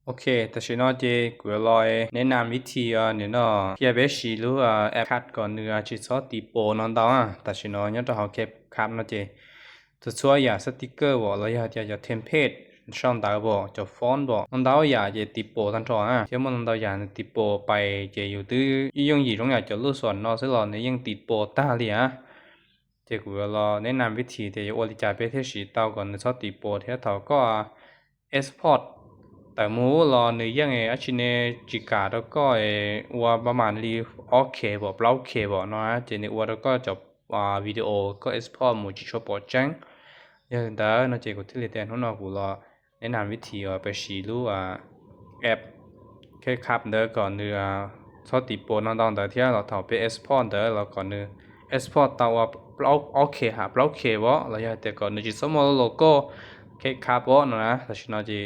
Ok, tam sim no ces kuv yuav los neb nam vib thi nws no, qhia peb siv lub app CapCut kom nws tsis txhob tiv pos no ntau. Tam sim no nyob rau hauv CapCut no ces txhua txhua yam sticker pom los yog tias cov template sau ntawv pom, cov font pom, ntau yam ces tiv pos tag nrho na, thiab muaj ntau yam nws tiv pos pais ces yus twb yooj yim zoo yam cov lub xom no xwb los nws yeej tiv pos tag li a. Ces kuv yuav los neb nam vib thi tias yuav ua li cas peb thiaj siv tau kom nws txhob tiv pos thiab. Thaum koj export tawm mus los nws yeej dab tsi ne, tsis kam rau koj ua pab mam li ob K pom plaub K pom no ces nws ua rau koj cov video koj export mus tsis tshua pom tseeb. Yog li ntawd no ces kuv thiaj li tias hnub no kuv los neb nam vib thi uas peb siv lub app CapCut ntawd kom nws txhob tiv pos no ntau ntawd thiab los thaum peb export ntawd los kom nws export tau ua ob K ha plaub K pom los yog tias kom nws tsis txhob muaj lub logo CapCut pom no na. Tam sim no ces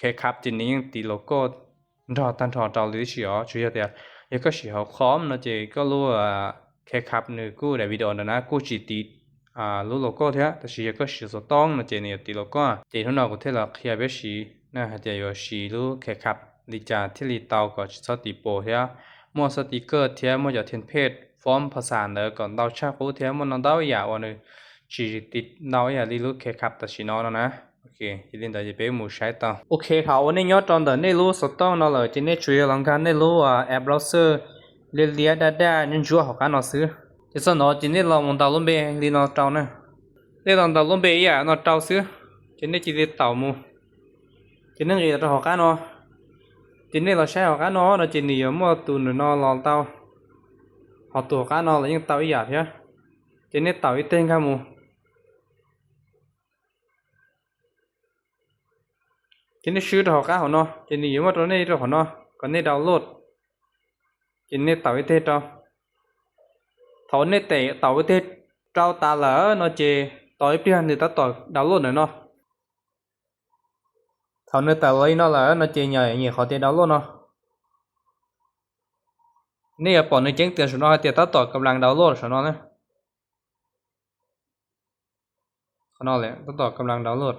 CapCut ces nws yeej tiv logo nrog tag nrho rau li tib si os, tsuas yog tias yog koj siv hauv com no ces koj lub CapCut nws kuj daim video ntawd na kuj tsis tiv lub logo thiab, tab sis yog koj siv xov tooj no ces nws yuav tiv logo. Ces hnub no kuv thiaj los qhia peb siv na hais tias yuav siv lub CapCut li cas thiaj li tau kom tsis txhob tiv pos thiab. Muaj sticker thiab muaj cov template font phas xas ntawd kom ntau tshaj qub thiab muaj no ntau yam uas nws tsis tiv ntau ib yam li lub CapCut tam sim no no na. Yog li ntawd ces peb mus saib tau. Ok, thaum uas nej nyob rau ntawm nej lub xov tooj no lawm ces nej tsuas yog los nkag nej lub app browser liab liab daj daj ntsuab ntsuab hauv qab no xwb. Ces txog no ces nej los mus ntaus lub npe li no rau na. Nej los ntaus lub npe ib yam no rau xwb, ces nej cia li taum mus. Ces nej nqis los rau hauv qab no, ces nej los saib hauv qab no no ces nws yuav muaj tus ntawm no los tau, ho tus hauv qab no los yeej tau ib yam thiab. Ces nej taum ib teg nkag mus. Ces nej swb rau hauv qab hauv no ces nws yuav muaj rau nej rau qhov no kom nej download. Ces nej taum ib teg rau. Thaum nej taum ib teg rau tas lawm no ces tos ib pliag nws tab tom download ntawm no. Thaum nws tawm los li no lawm no ces nyem qhov tias download no. Nej yuav pom nws ceeb tias saum no hais tias tab tom kam las download saum no na. Qhov no tab tom kam las download.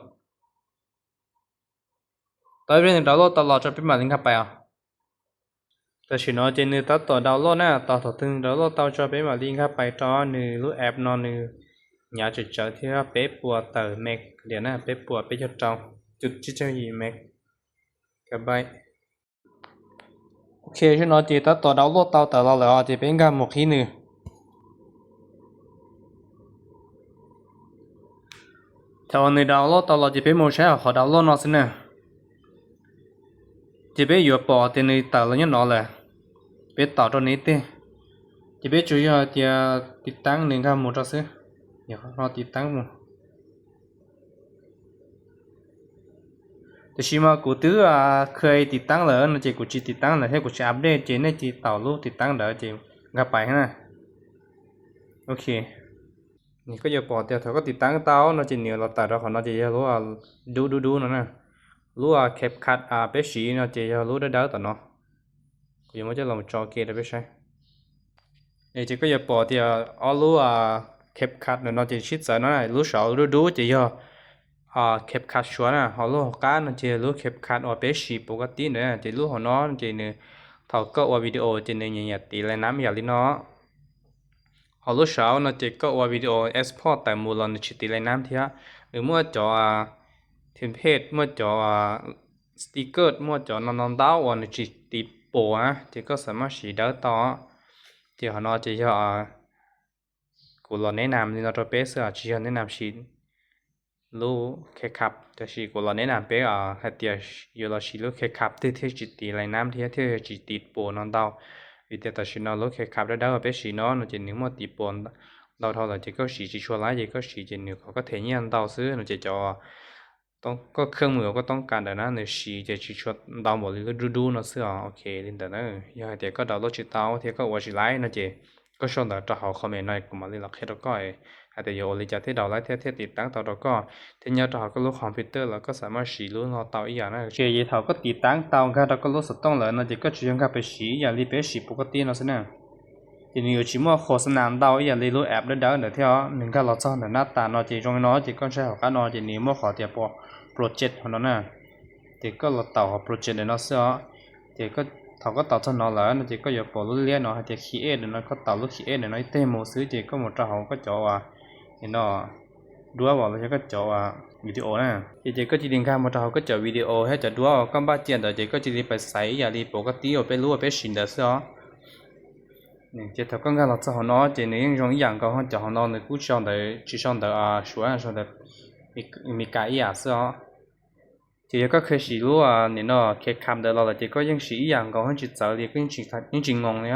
Tos ib pliag nws download tau los tso peb mam li nkag pais os. Tam sim no ces nws tab tom download na, tos thaum twg nws download tau tso peb mam li nkag pais rau nws lub app no, nws hnyav tsawv tsawv thiab peb puas tawm meg diam na, peb puas peb caug rau cuv tsib caug yim meg. Ok, zaum no ces tab tom download tau tawm los lawm os, ces peb nkag mus qhib nws. Thaum uas nws download tau los ces peb mus saib hauv qhov download no xwb na. Ces peb yuav pom tias nws tawm los nyob no lawm. Peb taum rau nws ib teg. Ces peb tsuas yog tias tiv taab nws nkag mus rau xwb. Tiv taab mus. Tiam sis mas kuv twb kha tiv taab lawm no ces kuv tsis tiv taab lawm thiab kuv tsis update ces nej cia li taum lub tiv taab ntawd ces nkag pais na. Ok, koj yuav pom tias thaum koj tiv taab tau no ces nws los tawm rau qhov no ces yog lub dub dub dub no na. Lub CapCut peb siv no ces yog lub dawb dawb tom no. Kuv yuav muab coj los tso ke rau peb saib. Ces koj yuav pom tias ob lub CapCut no ces sib txawv no, lub saud dub dub ces yog CapCut Suav na, ho lub hauv qab no ces yog lub CapCut uas peb siv pus koj tib ntawd. Ces lub hauv no ces nws, thaum koj ua video ces nws nyiam nyiam tiv lai nab yam li no. Ho lub saud no ces koj ua video export tawm mus los nws tsis tiv lai nab thiab. Nws muaj cov template, muaj cov sticker, muaj cov no no ntau uas nws tsis tiv pus na, ces koj xam maj siv dawb tau. Ces qhov no ces yog kuv los neb nam li no rau peb xwb, tsis yog neb nam siv lub CapCut, tab sis kuv los neb nam peb hais tias yuav los siv lub CapCut twg thiaj tsis tiv lai nab thiab thiaj tsis tiv pus no ntau. Vim tias tam sim no lub CapCut dawb dawb uas peb siv no no ces nws muaj tiv pus ntau dhau lawm ces koj siv tsis tshua laib, ces koj siv ces nws kom koj them nyiaj ntau xwb no ces cov koj kheej mus yuav koj toob kas ntawm na nws siv ces tsis tshua ntau npaum li lub dub dub no xwb os. Ok, li ntawd na, yog hais tias koj download tsis tau thiab koj ua tsis laib no ces koj sau ntawv rau hauv comment no kuv mam li los qhia rau koj hais tias yuav ua li cas thiaj download laib thiab thiaj tiv taab tau rau koj, thiab nyob rau hauv koj lub computer los koj xam maj siv lub no tau ib yam na. Ces thaum koj tiv taab tau nkag rau koj lub xov tooj lawm no ces koj tsuas yog nkag pais siv ib yam li peb siv pus koj tib no xwb na. Ces nws yuav tsis muaj khos xas nas ntau ib yam li lub app dawb dawb ntawd thiab. Nws nkag los txog ntawm nab tas no ces zoo li no ces koj ntshai hauv qab no ces nws muaj qhov tias project hauv no na. Ces koj los taus hauv project ntawm no xwb os. Ces thaum koj taus txog no lawm no ces koj yuav pom lub liab no hais tias create ntawm no, koj taus lub create ntawm no ib teg mus xwb ces koj mus rau hauv koj cov uas nim no duab los yog koj cov uas video na. Ces ces koj cia li nkag mus rau hauv koj cov video thiab cov duab uas koj npaj cia ntawd ces koj cia li pais xaiv ib yam li pom koj tib uas peb lub uas peb siv ntawd xwb os. Ces thaum koj nkag los txog hauv no ces nws yeej zoo ib yam nkaus, cov hauv no nws kuj tsis sau ntawv, tsis sau ntawv Suav, sau ntawv Meskas ib yam xwb os. Ces yog koj kheev siv lub nim no CapCut ntawd los lawm ces koj yeej siv ib yam nkaus, yeej tsis txawv li, yeej tsis ngoo li.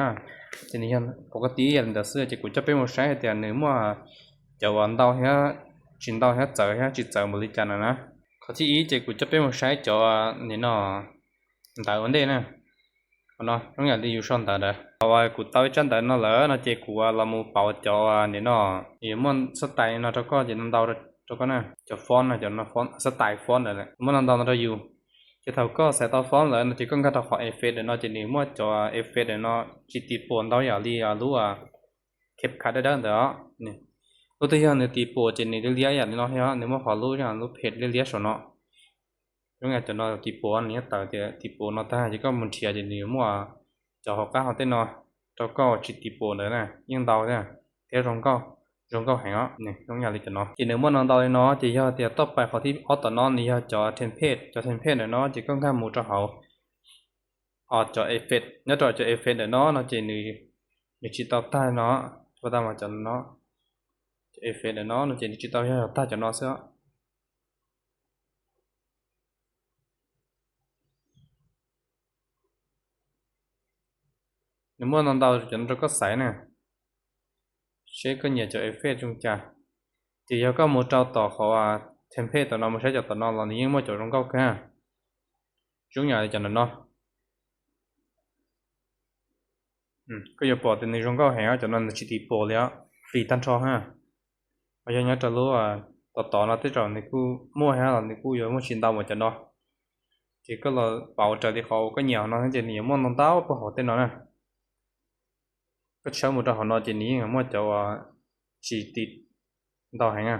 Ces nws yog pom koj tib ib yam li ntawd xwb ces kuv coj peb mus saib hais tias nws muaj cov uas ntau thiab tsis ntau thiab txawv thiab tsis txawv npaum li cas no na. Qhov thib ib ces kuv coj peb mus saib cov nim no ntawv ua ntej na. Qhov no zoo yam li yus sau ntawv ntawd. Thaum uas kuv tau ib tsab ntawv no lawm no ces kuv los mus pauv cov nim no yuav muaj xab tais no rau koj ces no ntau rau koj na, cov font no, cov xab tais font ntawd muaj no ntau no rau yus. Ces thaum koj xaiv tau font lawm no ces koj nkag rau qhov effect ntawm no ces nws muaj cov effect ntawm no tsis tis pos ntau yam li lub CapCut dawb dawb ntawd os. Lub twg yog nws tis pos ces nws liab liab yam li no thiab, nws muaj qhov lub, lub phem liab liab saum no. Zoo yam cov no tis pos, nws nyob tawm tias tis pos no tag ces koj mus nrhiav ces nws yuav muaj cov hauv qab hauv tej no rau koj tsis tis pos ntawd na, yeej ntau thiab, thiab zoo nkauj, zoo nkauj heev os. Zoo yam li cov no ces nws muaj no ntau li no. Ces yog tias toj pais qhov thib ob tom no nws yog cov template, cov template ntawm no ces koj nkag mus rau hauv cov effect, nyob rau cov effect ntawm no no ces nws tsis tau tag no, tsis tau tag mas cov no, cov effect ntawm no no ces nws tsis tau yog tag cov no xwb. Nws muaj no ntau cov no rau koj xaiv na, seb koj nyiam cov effect zoo cas. Ces yog koj mus rau tom qhov template tom no mus saib cov tom no los nws yeej muaj cov zoo nkauj kawg. Zoo yam li cov ntawm no, koj yuav pom tias nws zoo nkauj heev, cov no nws tsis tis pos li os, free tag nrho ha. Ho yog nyob rau lub tom tod no tej zaum nws kuj muaj thiab los nws kuj yuav muaj tsis ntau npaum cov no. Ces koj los pauv raws li qhov uas koj nyiam no ces nws yuav muaj ntau ntau puag hauv tej no na. Koj tshawb mus rau hauv no ces nws yeej muaj cov uas tsis tis ntau heev na.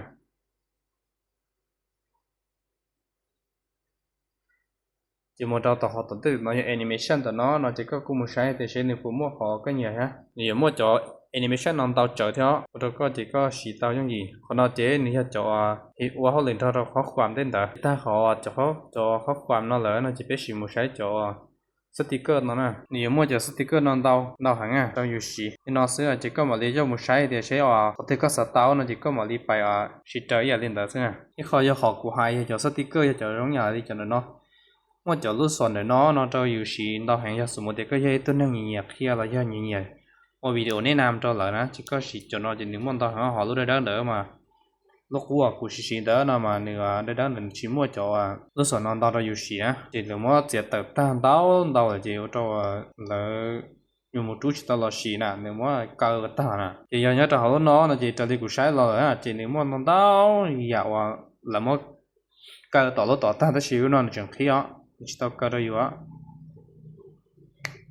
Ces mus rau tom qhov tom tej no yog animation tom no no ces koj kuj mus saib tias seb nws puas muaj qhov koj nyiam thiab. Nws yuav muaj cov animation no ntau tsawv thiab ua rau koj ces koj siv tau yooj yim. Qhov no ces nws yog cov ua hauj lwm nrog rau qhob khuam tej ntawd. Tag qhov cov qhob khuam no lawm no ces peb sim mus saib cov sticker no na. Nws yuav muaj cov sticker no ntau ntau heev na rau yus siv li no xwb ces koj mam li coj mus saib tias seb qhov twg koj xav tau no ces koj mam li pais siv raws ib yam li ntawd xwb na. Ib qho yog qhov kuv hais yog cov sticker yog cov zoo yam li cov ntawm no, muaj cov lub xom ntawm no no rau yus siv ntau heev yog xws mus tias koj yog ib tug neeg nyiam nyiam qhia los yog nyiam nyiam ua video nej nam rau lawm na ces koj siv cov no ces nws muaj ntau heev. Ho lub dawb dawb ntawd mas lub qub uas kuv siv siv ntawd no mas nws dawb dawb ntawd nws tsis muaj cov lub xom no ntau rau yus siv na ces lawv muab txiav tawm tag ntau ntau lawm ces ua rau lawv yus mus rub tsis tau los sim na, nws muab kaw tag na. Ces yog nyob rau hauv lub no no ces raws li kuv saib los lawm ces nws muaj ntau ntau yam uas lawv muab kaw tom lub tod tag tab sis lub no nws tseem qhib os, nws tsis tau kaw rau yus.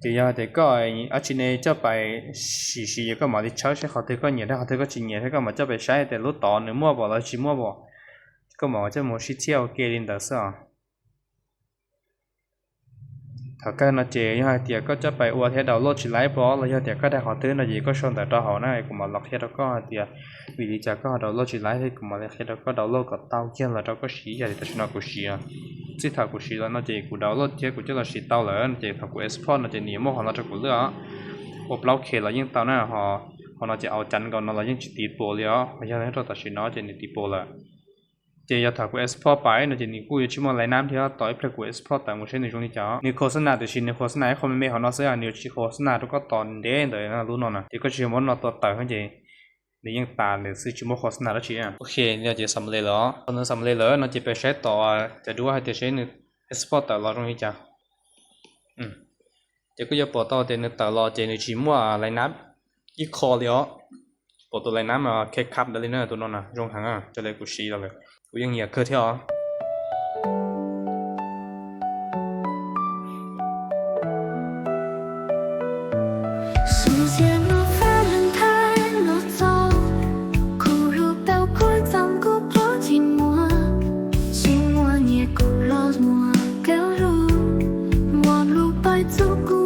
Ces yog tias koj dab tsi ne coj pais sim siv ces koj mam li tshawb seb qhov twg koj nyiam thiab qhov twg koj tsis nyiam thiab koj mam coj pais saib tias lub tod nws muaj pom los tsis muaj pom, koj mam coj mus sib txhiab ua ke li ntawd xwb os. Thaum kawg no ces yog hais tias koj coj pais ua thiab download tsis laib pom los yog tias koj daig qhov twg no ces koj sau ntawv rau hauv na kuv mam los qhia rau koj hais tias vim li cas koj ho download tsis laib thiab kuv mam li qhia rau koj download kom tau kiag los rau koj siv ib yam li tam sim no kuv siv. Txij thaum kuv siv los no ces kuv download thiab kuv coj los siv tau lawm no ces thaum kuv export no ces nws yuav muaj qhov no rau kuv lwaj os. Ua plaub K los yeej tau na, ho qhov no ces au cas nkaus no los yeej tsis tiv pos li os. Ho yog nyob rau tam sim no ces nws tiv pos lawm. Ces yog thaum kuv export pais no ces nws kuj yuav tsis muaj lais nab thiab, tos ib pliag kuv export tawm mus seb nws zoo li cas. Nws khos xab nas tiam sis nws khos xab nas ib qho me me qhov no xwb, nws yuav tsis khos xab nas rau koj tos ntev ntawd lub no na. Ces koj tsis yog muab no tua tawm ces nws yeej tas lawm xwb, tsis muaj khos xab nas dab tsi. Ok, no ces xam le lawm os. Thaum nws xam le lawm no ces peb saib tom cov duab hais tias seb nws export tawm los zoo li cas. Ces koj yuav pom tau tias nws tawm los ces nws tsis muaj lais nab ib qho li os. Pom tus lais nab mas khe khab ntawd li na, tus no na zoo heev, raws li kuv siv los lawm kuv yeej nyiam kawg thiab os. Xub ntxiab no Valentine los txog, kuv lub tau kuv txom kuv pom tsis muaj, tsis muaj nyias kuv los muaj kawg Txuj kuv